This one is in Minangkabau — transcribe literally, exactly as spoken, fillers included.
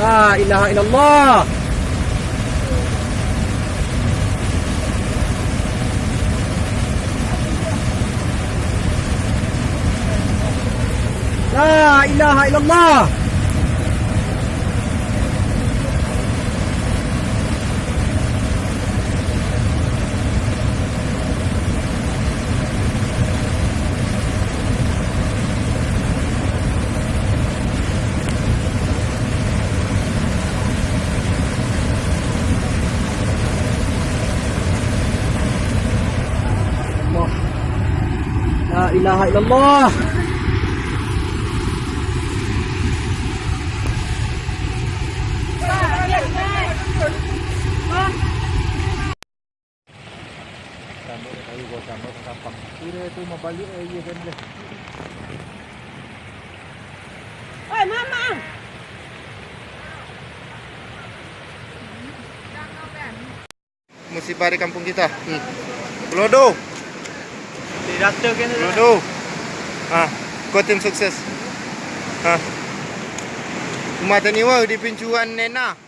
La ilaha illallah. La ilaha illallah. Allah. La ilaha illallah. Oi, Mamang! Musibah di kampung kita. Hmm. Pelodo. Pelodo. Ah, kau tim sukses. Ah. Rumah taniwa di pincuan Nena.